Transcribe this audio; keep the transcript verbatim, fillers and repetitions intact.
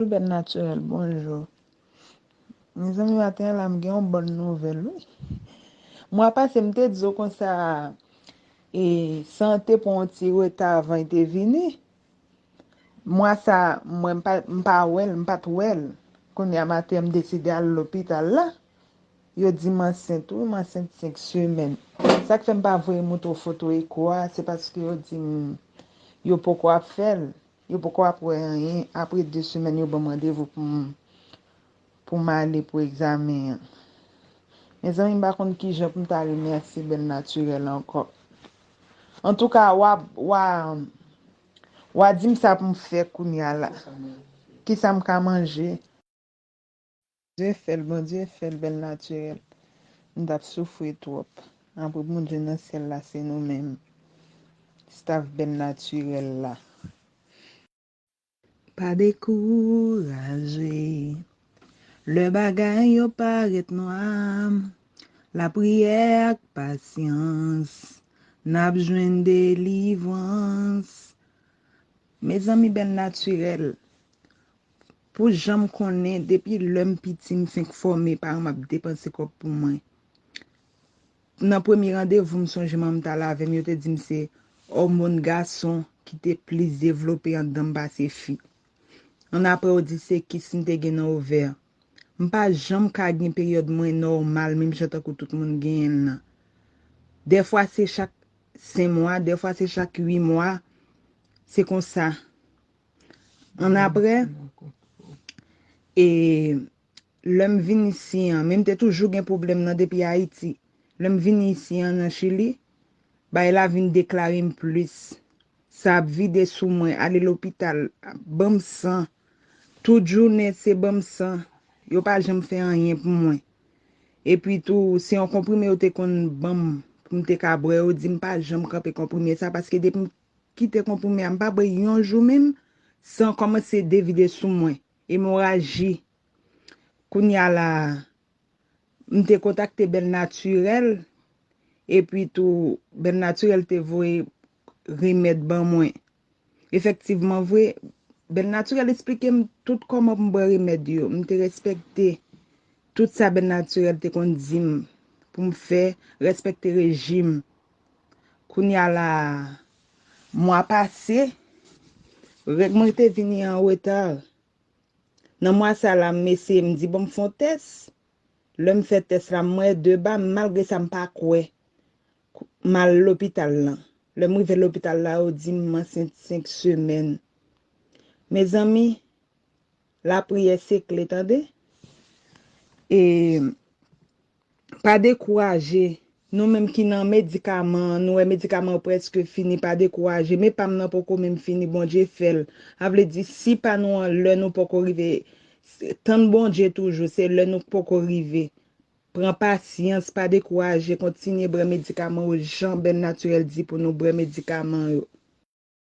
Bèl Natirèl, bonjou. Mezanmi, maten an la, m gen yon bòn nouvèl, wi. Mwa pase, m te di w konsa, e, san te pran yon ti reta avan l te vini. Mwa sa, mwen, m pa, m pa wè l, m pa t wè l. Kounye a maten, m deside al lopital la. Yo di m ansent, wi, m ansent senk semèn. Sa k fè m pa voye montre w foto eko a, se paske yo di m yo poko ap fè l. Yo poko ap wè anyen. Apre de semèn, yo ban m randevou pou m, pou m ale pou egzamen an. Mezanmi, m pa konn kijan pou m ta remèsye Bèl Natirèl ankò. Antouka, w a, w a, w a di m sa pou m fè kounye a la. Kisa m ka manje? Bondye fè l, Bondye fè l, Bèl Natirèl. M t ap soufri twòp. Apre Bondye nan syèl la, se nou menm. Staff Bèl Natirèl la. Pa dekouraje. Lè bagay yo parèt nwa, lapriyè ak pasyans, n ap jwenn delivrans. Mezanmi, Bèl Natirèl, pou jan m konnen, depi lè m piti, m fenk fòme, paran m ap depanse kòb pou mwen. Nan premye randevou, m sonje manman m t al avè m, yo te di m se òmòn gason ki te plis devlope anndan m pase fi. Annapre, yo di se kis m te gen nan ovè. M pa janm ka gen peryòd mwen nòmal, menm jan tankou tout moun genyen l nan. Dèfwa, se chak senk mwa, dèfwa, se chak uit mwa. Se konsa. Annapre, e, lè m vin isi an, men m te toujou gen pwoblèm nan depi Ayiti. Lè m vin isi an nan Chili, bagay la vin deklare m plis. Sa ap vide sou mwen, ale lopital, ban m san. Tout jounen, se ban m san. Yo pa janm fè anyen pou mwen. Epi tou, se yon konprime yo te konn ban m pou m te ka bwè. Yo di m pa janm kanpe konprime sa, paske depi m kite konprime a, m pa bwè yon jou menm, san kòmanse devide sou mwen. Emoraji. Kounye a la, m te kontakte Bèl Natirèl, epi tou, Bèl Natirèl te voye remèd ban mwen. Efektivman vre, Bèl Natirèl eksplike m tout kòman pou m bwè remèd yo. M te respekte tout sa Bèl Natirèl te konn di m pou m fè, respekte rejim. Kounye a la, mwa pase, règ mwen te vini an reta. Nan mwa sa la, m eseye, m di, bon, m fè yon tès. Lè m fè tès la, m wè de ba, malgre sa, m pa kwè. M al lopital lan. Lè m rive lopital la, yo di m m ansent senk semèn. Mezanmi, lapriyè se kle, tande. E pa dekouraje. Nou menm ki nan medikaman an, nou wè medikaman yo prèske fini, pa dekouraje. Men pa m nan poko menm fini, Bondye fè l. Sa vle di, si pa nou an lè nou poko rive, tann Bondye toujou, se lè nou poko rive. Pran pasyans, pa dekouraje, kontinye bwè medikaman yo jan Bèl Natirèl di pou nou bwè medikaman yo.